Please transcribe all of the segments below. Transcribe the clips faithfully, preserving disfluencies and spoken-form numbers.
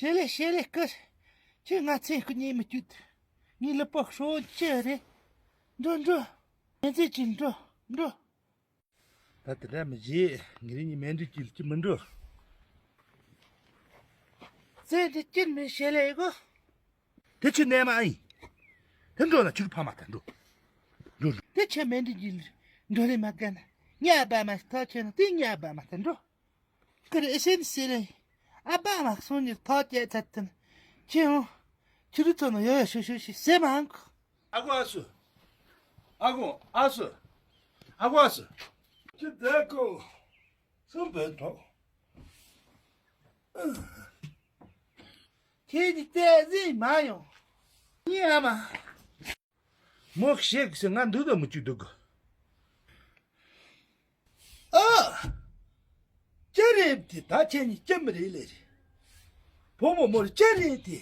ཞལ་ལས་ཞལ་ལས་སྐུ། ཁྱོད་ང་ཚེ་སྐུ་ཉེས་མི་བཅུད། ངའི་ལུས་པོ་ཧྲོ་ཅི་རེད། འགྲོ་འགྲོ། མི་ཚེ་ཅིག་འགྲོ་འགྲོ། ད་དེ་འདྲ་མི་བྱེད། ངེད་རིགས་གཉིས་མཎྜལ་གྱི་ལ་ཅི་མི་འགྲོ། ཚེ་འདི་སྐྱིད་མི་ཞལ་ལས་གོ། དེ་ཆུ་གནས་མ་ཨིན། དེ་འགྲོ་ན་ཆུར་ཕ་མ་ད་འགྲོ། འགྲོ་འགྲོ། དེ་ཆུ་མཎྜལ་གྱི་ལ་འགྲོ་ལས་མ་དགའ་ན་ཉ་ཨ་བ་མ་ཐོག་ཆེ་ན་དེ་ཉ་ཨ་བ་མ་ད་འགྲོ། ཀར་ཨེ་ཤེན་སི་རེ། ཨ་བ་མ་སོང་ཉིར་ཐོག་ཅེ་ཚ་ཏན། ཅེ་ཧོ། ཁྱི་རུ་ཚོ་ནོ་ཡོ་ཡོ་ཤོ་ཤོ་ཤི་སེ་མང་ཁུ། ཨ་གོ་ཨ་སུ། ཨ་གོ་ཨ་སུ། ཨ་གོ་ཨ་སུ། ཁྱི་དེ་ཀོ། སུམ་པའི་ཐོག་ཁྱེད་ཀྱི་ལྟས་ཟིན་མ་ཡོང་། ཉི་ཨ་མ། མོ་ཤེག་སེ་ང་འདུག་དང་མི་བཅུག་འདུག་གི། ཨ། ཅི་རེད་དེ་ད་ཁྱེད་གཉིས་ཅི་མི་རེད་ལེ་རེད། བུ་མོ་མོར་ཅི་རེད་དེ།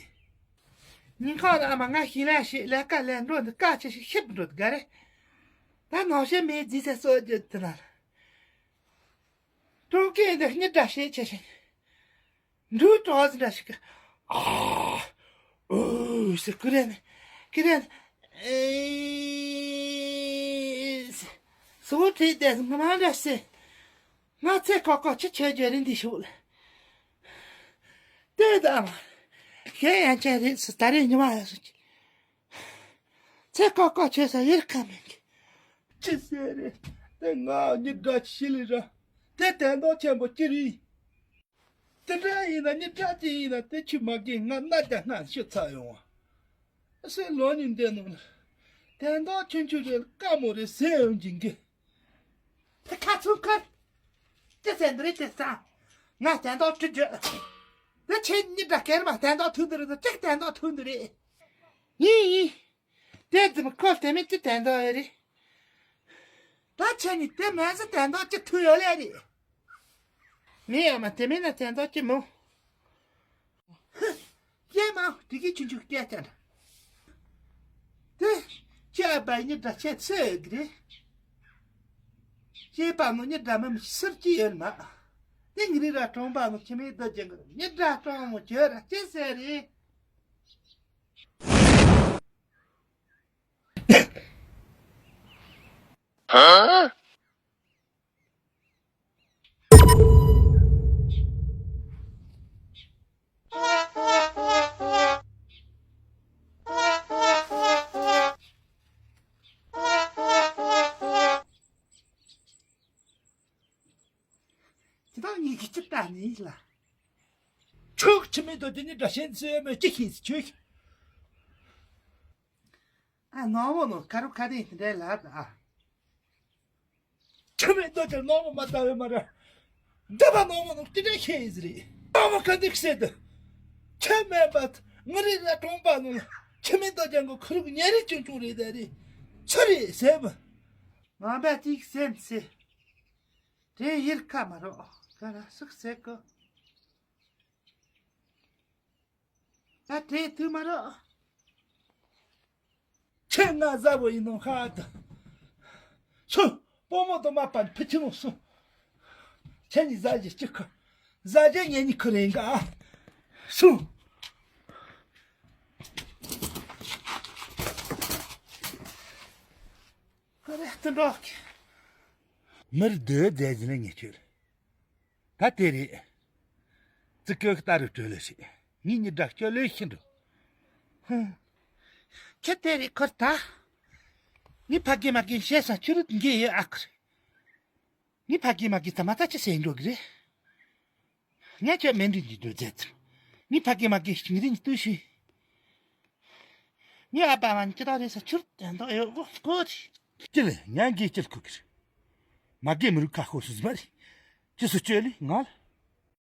ཉིན་ཁ་ལ་ཨ་མ་ང་ཤི་ལ་ཤི་ལས་ཀ་ལས་འགྲོ་འདི་ཀ་ཆེ་ཤི་ཤི་འགྲོ་དགའ་རེད། ད་ནང་ཤེས་མེད་རྫི་ས་སོ་རྒྱུ་དེ་ན། ཀྲུང་གོའི་འདི་གཉིས་འདྲ་ཤེས་ཆེ་ཤི། འབྲུ་གྲོགས་འདྲ་ཞིག་ཨ། ཨུ་ཟེར་ཀུ་རེ་ནི། ཀུ་རེ་ནི། ཨེ། སོ་བྲིས་ཏེ་ང་མ་འདྲ་སེ། ང་ཚེ་ཁོ་ཁོ་ཆི་ཆོས་བརྗོད་རིན་འདི་ཤུགས་ལ། ལྟོས་དང་། ཞེ་ཡན་ཆད་རེད་སུ་ད་རེས་ཉི་མ་ཡོད་སུ་ཅི། ཚེ་ཁོ་ཁོ་ཆོས་ས་ཡིར་ཁ་མིན་གི། ཅི་ཟེར་རེད། དེ་ང་གཉིས་འདྲ་ཆི་ལི་ར། དེ་དན་རྟོགས་ཆེན་པོ་ཅི་རེད། དེ་འདྲ་ཡིན་ན་ཉི་དྲག་ཅིག་ཡིན་ན་དེ་ཆུ་མ་གིན་ང་སྣ་རྒྱ་སྔ་ཤོད་ཚར་ཡོང་བ། སེ་ལོ་ཉིན་འདས་ནོ། དན་རྟོགས་ཆུང་ཆུང་རེད་དཀའ་མོ་རེད་ཟེར་ཡོང་གིན་གི། དེ་ཁ་ཚུར་ཁར། ཅི་ཟེར་འདི་རེད་དེ་ས། ང་དན་རྟོགས་ཁྲི་རྒྱུ། དེ་ཆེ་ཉི་དྲག་སྐེར་མ་དན་རྟོགས་ཐུག་འདི་རེད་ཅིག་དན་རྟོགས་ཐུག་འདི་རེད། ཡིན་ཡིན། དེ་ཙམ་ཁོ་དེ་མིན་ཅི་དན་རྟོགས་ཡོད་རེད། ད་ཁྱེད་ནི་དེ་མ་ཟད་དན་རྟོགས་ཅི་ཐུག་ཡོད་ལེ་རེད། མི་ཡ་མ་དེ་མིན་ན་དན་རྟོགས་ཅི་མོ། ཧི། སྐྱེས་མ་དེ་གི་ཆུང་ཆུང་སྐྱེས་ཀྱང་། དེ། ཁྱེད་ཨ་བ་ཉི་དྲག་ཁྱེད་ཚོད་གི་རེད། སྐྱེས་པ་མོ་ཉི་དྲག་མི་མི་སུར་གྱི་ཡོད་མ། དེ་ངི་རི་ར་གྲོང་པ་མོ་ཁྱི་མི་རྡོ་རྗེ་གི་ཉི་དྲག་གྲོང་མོ་བྱོས་ར་ཅི་ཟེར་རེད། ཇི་ལྟར་ངེད་ཀྱི་ཅི་ལྟ་ནི་ལ། ཁྱོད་ཁྱི་མི་དོ་དེ་ནི་དགྲ་ཤན་ཚོས་མོས་ཅི་ཤེས་ཁྱོད། ཨ་ནོར་བུ་ནོར་ཁ་རུ་ཁ་དེ་དེ་འདྲའི་ལབ་ཨ། ཁྱི་མི་དོ་དེ་ནོར་བུ་མ་ལྟ་བའི་མ་ར། འདི་པ་ནོར་བུ་ནོར་དེ་འདྲའི་ཤེས་ཡིན་ཟེར་རེད། ནོར་བུ་ཁ་འདི་ཤེས་དུ། ཁྱི་མེད་པ་ངུ་རི་ལ་གྲོང་པ་ནོར། ཁྱི་མི་དོ་ཅན་གོ་ཁུ་རུག་ཉེ་རི་ཆུང་ཆུང་རེད་ད་རེད། ཚུ་རེད་ཟེར་བ། ང་པ་ཅིག་སེམས་སེ། དེ་ཡིར་ཁ་མ་རོགས་ག་ར་སུག་སེ་གོ། ད་དྲན་ཐུབ་མ་རོགས། ཁྱེད་ང་ཟ་བོ་ཡིན་ནོ་ཧ་ད། སུ། སྤོ་མོ་དོ་མ་པན་ཕི་ཆི་ནོ་སུ། ཁྱེད་ནི་ཟ་ཇི་ཅི་ཁུ། ཟ་ཇི་ཉེ་ནི་ཁུ་རེ་འགའ། སུ། ཁུ་རེ་ཏི་འགྲོ་ཁྱེད། མིར་སྡོད་བསྡད་ཟིན་ལ་ཉེ་ཁྱོད། ད་དེ་རེད། ཙི་ཀོ་ལྟ་རུ་བྲོས་ལེ་ཞིག་ངའི་ཉི་དྲག་སྐྱོ་ལོས་ཤི་འགྲོ། ཧུམ། ཁྱེད་དེ་རེད་ཁོར་ད། ངའི་ཕ་གི་མ་གི་བཤད་སང་ཆུ་རུ་འགྱེ་ཡོད་ཨ་ཁུར། ངའི་ཕ་གི་མ་གི་ད་མ་ད་ཅི་ཟེར་འགྲོ་གི་རེད། ངས་ཁྱོད་མེ་འདྲི་འདི་འགྲོ་མཛད་ཙམ། ངའི་ཕ་གི་མ་གི་ཞིག་རིན་ལྟོས་ཤིག་ངའི་ཨ་ཕ་མ་ནི་ཅི་ད་རེད་ས་ཆུར་དན་ཏོ་ཨེ་ཨོ་ཀོ་རི། ཅི་ལ་ཉན་གི་ཅི་ལ་ཁུ་གི་རེད། མ་གི་མི་རུ་ཁ་ཤོ་སུ་ཟི་མ་རེད། ཅི་སུ་བཅོས་ལི་ང་ལ།